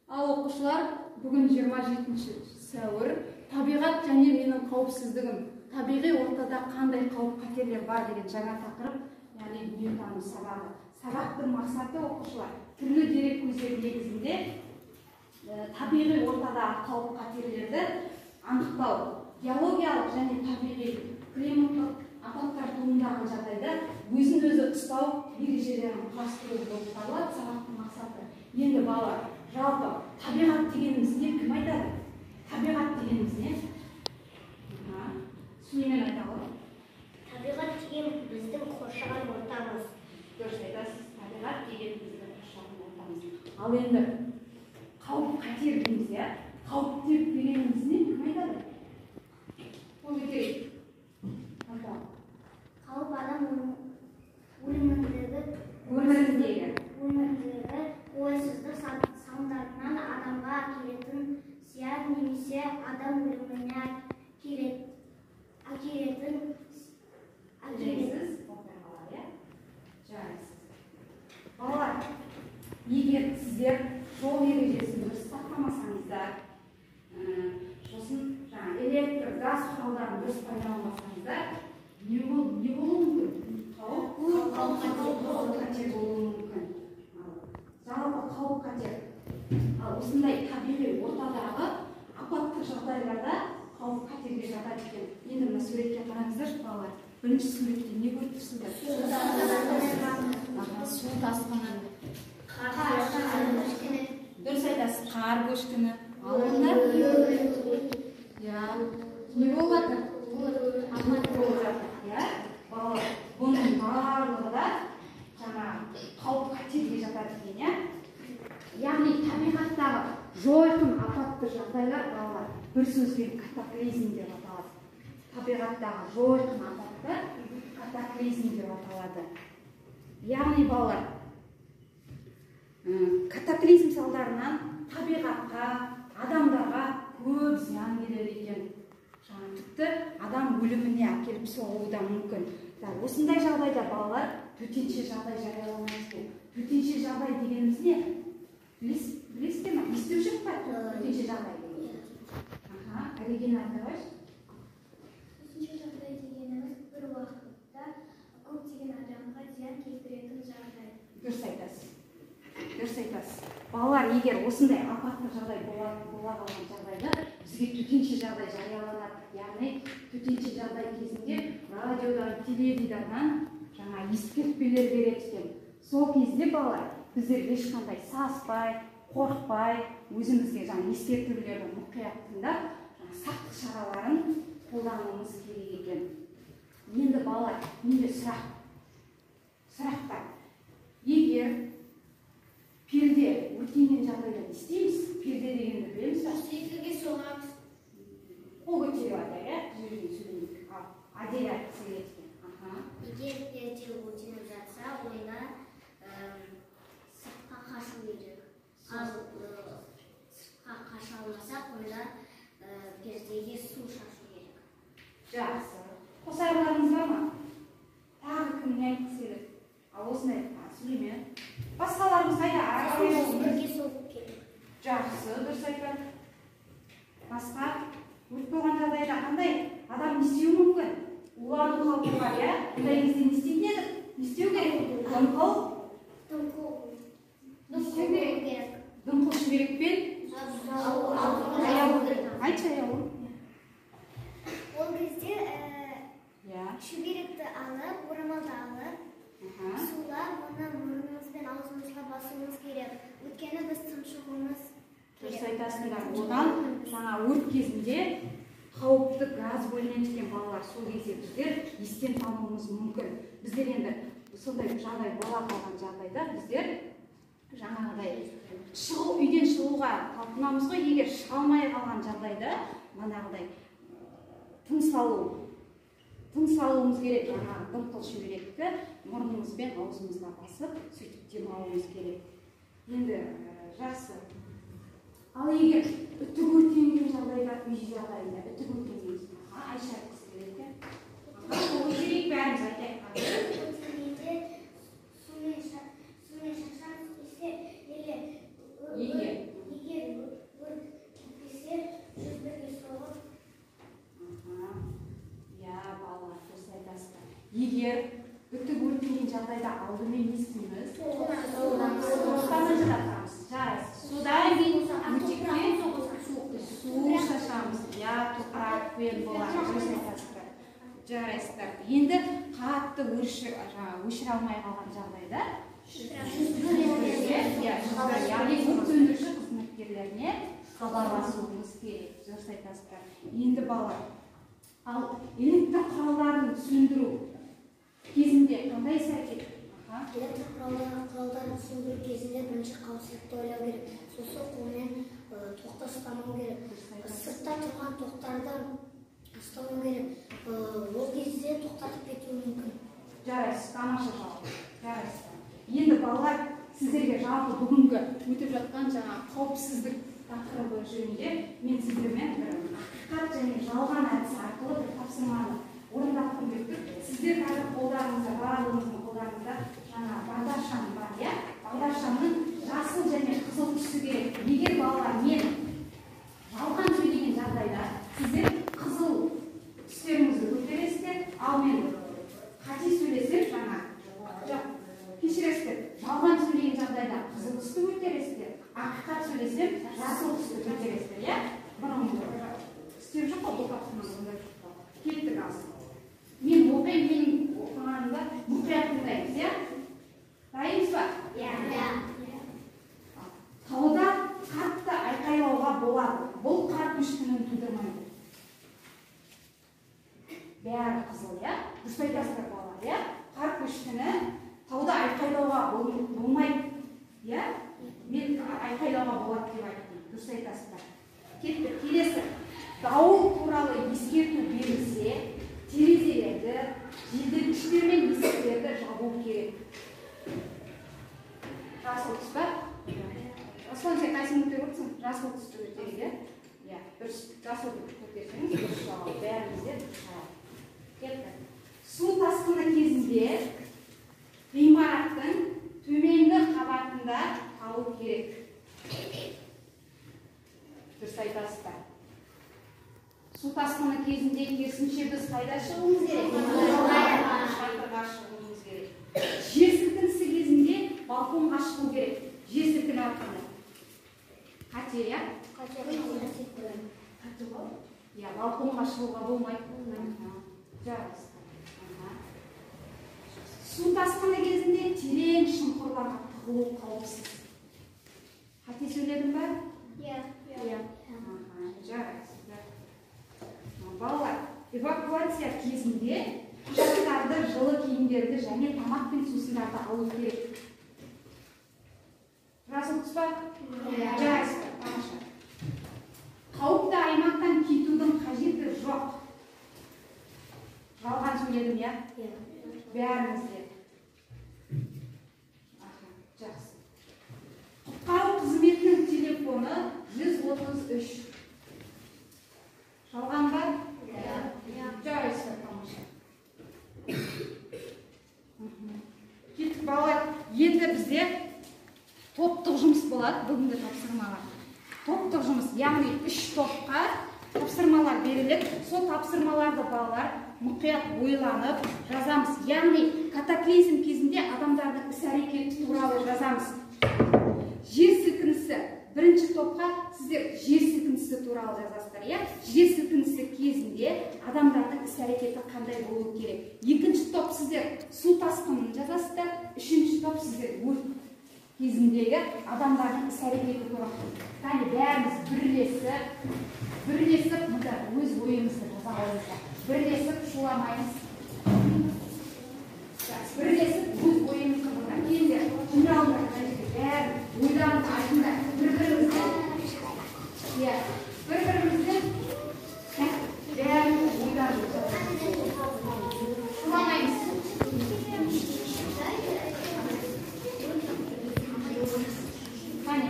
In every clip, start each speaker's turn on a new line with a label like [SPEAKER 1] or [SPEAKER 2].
[SPEAKER 1] Ал оқушылар, бүгін 27 сәуір, табиғат және менің қауіпсіздігім, табиғи ортада қандай қауіп-қатерлер бар деген жаңа тақырып, яғни дүниетану сабағы. Сабақтың мақсаты оқушылар, түрлі дерек көздері негізінде табиғи ортадағы қауіп-қатерлерді анықтау, геологиялық және табиғи климаттық апаттар туындаған жағдайда өзін өзі ұстау ережелерін құрастыру болып табылады сабақтың мақсаты. Енді балалар, жалпы табиғат дегеніміз не, кім айтады? Табиғат дегеніміз не? Сүлеймен айта ғой.
[SPEAKER 2] Табиғат деген біздің қоршаған ортамыз.
[SPEAKER 1] Дұрыс айтасыз, табиғат деген біздің қоршаған ортамыз. Ал енді қауіп-қатер дейміз, иә? Қауіптер дегеніміз не, кім айтады? Ол өте.
[SPEAKER 2] Қауіп адам өміріндегі қолайсыздық салдарынан адамға әкелетін зиян немесе адам өліміне әкелетін
[SPEAKER 1] жайсыз оқиғалар, иә? Жайсыз. Балалар, егер сіздер жол ережесін дұрыс сақтамасаңыздар, сосын жаңа электр, газ құралдарын дұрыс пайдаланбасаңыздар, не болуы мүмкін? Қауіп-қатер болуы мүмкін. Жалпы қауіп-қатер. Ал осындай табиғи ортадағы апаттық жағдайларда қауіп-қатерге жатады екен. Енді мына суретке қараңыздаршы, балалар. Бірінші суретте не көріп тұрсыздар? Су тасқыны. Дұрыс айтасыз, қар көшкіні. Ал онда? Иә. Не болып жатыр? Апат болып жатыр, иә? Балалар, бұның барлығы да жаңа қауіп-қатерге жатады екен, иә? Яғни табиғаттағы жойқын апатты жағдайлар, балалар, бір сөзбен катаклизм деп аталады. Табиғаттағы жойқын апаттар катаклизм деп аталады. Яғни балалар, катаклизм салдарынан табиғатқа, адамдарға көп зиян келеді екен. Жаңа тіпті адам өліміне әкеліп соғуы да мүмкін. Осындай жағдайда балалар төтенше жағдай жарияланады екен. Төтенше жағдай дегеніміз не? Білесіздер ме? Естіп жүріп па төтенше жағдай деген? Аха, Регина айта қойшы.
[SPEAKER 3] Төтенше жағдай дегеніміз бір уақытта көптеген адамға зиян келтіретін жағдай.
[SPEAKER 1] Дұрыс айтасыз. Дұрыс айтасыз. Балалар, егер осындай апатты жағдай бола қалған жағдайда бізге төтенше жағдай жарияланады. Яғни төтенше жағдай кезінде радиодан, теледидардан жаңа ескертпелер береді екен. Сол кезде балалар, біздер ешқандай саспай, қорықпай, өзімізге жаңа ескертулерді мұқият тыңдап, жаңа сақтық шараларын қолдануымыз керек екен. Енді балалар, менде сұрақ бар. Егер перде өртенген жағдайда не істейміз? Перде дегенді білеміз бе?
[SPEAKER 3] Екіге соғамыз.
[SPEAKER 1] Қол көтеріп айтайық, иә? Жүзін сөйлейік. Ал, Аделя айтқысы келеді екен. Аха.
[SPEAKER 2] Егер перде өртеніп жатса, онда сыртқа қашу керек. Ал сыртқа қаша алмасақ, онда пердеге су шашу керек.
[SPEAKER 1] Жақсы. Қосарларыңыз бар ма? Тағы кім не айтқысы келеді? Ал осындай, Сүлеймен. Басқаларыңыз қайда?
[SPEAKER 2] Бірге соғу керек.
[SPEAKER 1] Жақсы, дұрыс айтады. Басқа өрт болған жағдайда қандай адам не істеуі мүмкін? Улану қаупі бар, иә? Ондай кезде не істейтін едік? Не істеу керек? Дымқыл.
[SPEAKER 2] Не істеу керек?
[SPEAKER 1] Дымқыл шүберекпен. Айтшы, Аяулым.
[SPEAKER 3] Ол кезде шүберекті алып, орамалды алып, сулап, оны мұрнымыз бен аузымызға басуымыз керек. Өйткені біз тұншығуымыз керек.
[SPEAKER 1] Дұрыс айтасыңдар. Одан жаңа өрт кезінде қауіпті газ бөлінеді екен, балалар. Сол кезде біздер естен тануымыз мүмкін. Біздер енді сондай жағдай бола қалған жағдайда біздер жаңағыдай үйден шығуға талпынамыз ғой. Егер шыға алмай қалған жағдайда манағыдай тыныс алуымыз керек. Жаңағы дымқыл шүберекті мұрнымыз бен аузымызға басып, сөйтіп демалуымыз керек. Енді жақсы. Ал егер үтік өртенген жағдайда, үй жағдайында үтік өртенген, Айша айтқысы келеді екен. Қол көтерейік, бәріміз айтайық.
[SPEAKER 3] Өртенгенде сумен шашамыз, егер
[SPEAKER 1] Әуен болады. Дұрыс айтасыздар. Жарайсыздар. Енді қатты өшіре алмай қалған жағдайда яғни өрт сөндіруші қызметкерлеріне хабарласуымыз керек. Дұрыс айтасыздар. Енді балалар, ал электр құралдарын сөндіру кезінде қандай іс әрекет?
[SPEAKER 3] Электр құралдарын сөндіру кезінде бірінші қауіпсіздікті ойлау керек. Сосын қолмен тоқты ұстамау керек. Сыртта тұрған тоқтарды ұстамау керек. Ол кезде тоқтатып кетуі мүмкін.
[SPEAKER 1] Жарайсыз, тамаша жауап. Жарайсыз. Енді балалар, сіздерге жалпы бүгінгі өтіп жатқан жаңа қауіпсіздік тақырыбы жөнінде мен сіздермен бір ақиқат және жалған әдісі арқылы бір тапсырманы орындатқым келіп тұр. Сіздер қазір қолдарыңызда, барлығыңыздың қолдарыңызда жаңа бағдаршам бар, иә? Бағдаршамның жасыл және қызыл түсі керек. Егер балалар мен жалған сөйлеген жағдайда сіздер қызыл түстеріңізді көтересіздер, ал мен қате сөйлесем жаңа кешіресіздер, жалған сөйлеген жағдайда қызыл түсті көтересіздер, ақиқат сөйлесем жасыл түсті көтересіздер, иә? Бұрын істеп жоқ қой, бұл тапсырманы ондай жоқ қой. Кеттік ал. Мен оқимын, менің оқығанымда мұқият тыңдаймыз, иә? Дайынбыз ба?
[SPEAKER 3] Иә.
[SPEAKER 1] Тауда қатты айқайлауға болады. Бұл қар көшкінін тудырмайды. Бәрі қызыл, иә? Дұрыс айтасыздар балалар, иә? Қар көшкіні тауда айқайлауға болмайды, иә? Мен айқайлауға болады деп айттым. Дұрыс айтасыздар. Кеттік, келесі. Дауыл туралы ескерту берілсе, терезелерді, желдеткіштер мен есіктерді жабу керек. Жасыл түс па? Руслан, сен қайсыны көтеріп отырсың? Жасыл түсті көтерейік, иә? Иә, дұрыс. Жасыл көтерсеңіз, дұрыс жауап. Бәріміз де дұрыс жауап. Кеттік. Су тасқыны кезінде ғимараттың төменгі қабатында қалу керек. Дұрыс айтасыздар. Су тасқыны кезінде керісінше біз қайда шығуымыз керек? Шатырға шығуымыз керек. Жер сілкінісі кезінде балконға шығу керек. Жер сілкініп жатқанда. Қате, иә? Қате ғой? Иә, балконға шығуға болмайды. Жарайсыздар. Су тасқыны кезінде терең шұңқырларға тығылу қауіпсіз. Қате сөйледім ба?
[SPEAKER 3] Иә.
[SPEAKER 1] Иә. Жарайсыздар. Балалар, эвакуация кезінде құжаттарды, жылы киімдерді және тамақ пен сусындарды алу керек. Жасыл түс па? Жарайсыздар, тамаша. Қауіпті аймақтан кетудің қажеті жоқ. Жалған сөйледім, иә? Бәрімізде. Жақсы. Құтқару қызметінің телефоны 133. Жалған ба? Жарайсыздар, тамаша. Кеттік, балалар. Енді бізде топтық жұмыс болады бүгінгі тапсырмалар. Топтық жұмыс, яғни 3 топқа тапсырмалар беріліп, сол тапсырмаларды балалар мұқият ойланып жазамыз. Яғни катаклизм кезінде адамдардың іс-әрекеті туралы жазамыз. Жер сілкінісі. Бірінші топқа сіздер жер сілкінісі туралы жазасыздар, иә? Жер сілкінісі кезінде адамдардың іс-әрекеті қандай болу керек? Екінші топ сіздер су тасқынын жазасыздар. Үшінші топ сіздер өрт кезіндегі адамдардың іс-әрекеті туралы. Яғни бәріміз бірлесіп мында өз ойымызды жаза аламыз. Бірлесіп шуламаймыз. Бірлесіп өз ойымызды мында келіңдер, жиналыңдар, мына жерде бәрін ойларыңызды айтыңдар. Бір-бірімізді, иә, бір-бірімізді бәрін ойларыңызды шуламаймыз. Қане.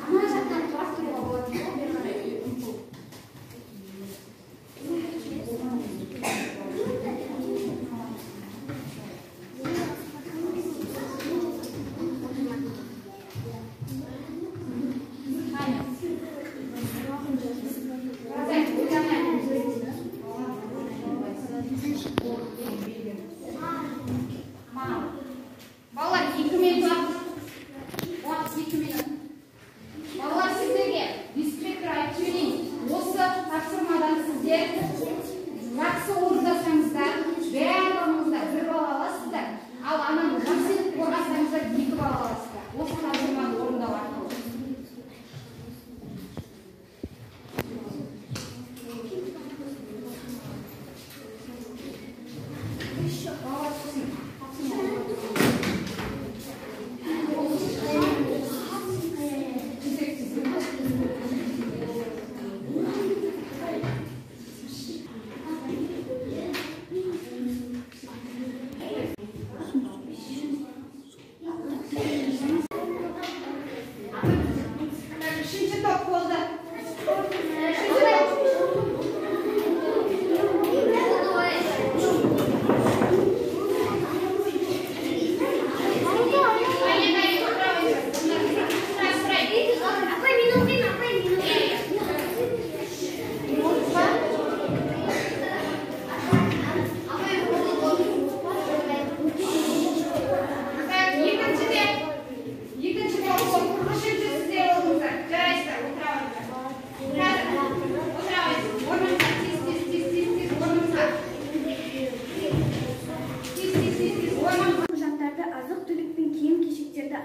[SPEAKER 1] Ана жақтан құрастыруға болады, бері қарай ұмтыл.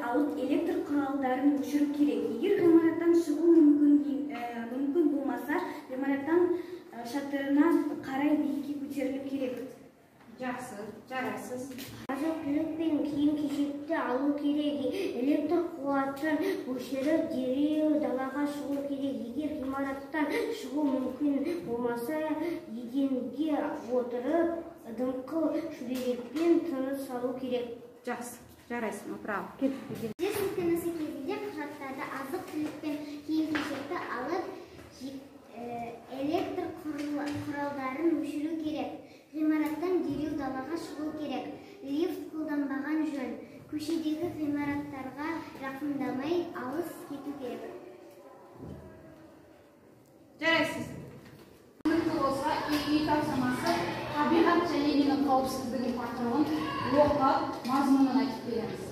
[SPEAKER 4] алып, электр құралдарын өшіру керек. Егер ғимараттан шығу мүмкін болмаса, ғимараттан шатырына қарай биікке көтерілу керек.
[SPEAKER 1] Жақсы, жарайсыз.
[SPEAKER 2] Азық-түлік пен киім-кешекті алу керек. Электр қуатын өшіріп, дереу далаға шығу керек. Егер ғимараттан шығу мүмкін болмаса, еденге отырып, дымқыл шүберекпен тыныс алу керек.
[SPEAKER 1] Жақсы, жарайсың, отыра ал. Кел.
[SPEAKER 2] Жер сілкінісі кезінде құжаттарды, азық-түлік пен киім-кешекті алып, электр құралдарын өшіру керек. Ғимараттан дереу далаға шығу керек. Лифт қолданбаған жөн. Көшедегі ғимараттарға жақындамай, алыс кету керек.
[SPEAKER 1] Жарайсыз. Түсінікті болса, үй тапсырмасы: «Табиғат және менің қауіпсіздігім» тақырыбын оқып, мазмұнын айтып береміз.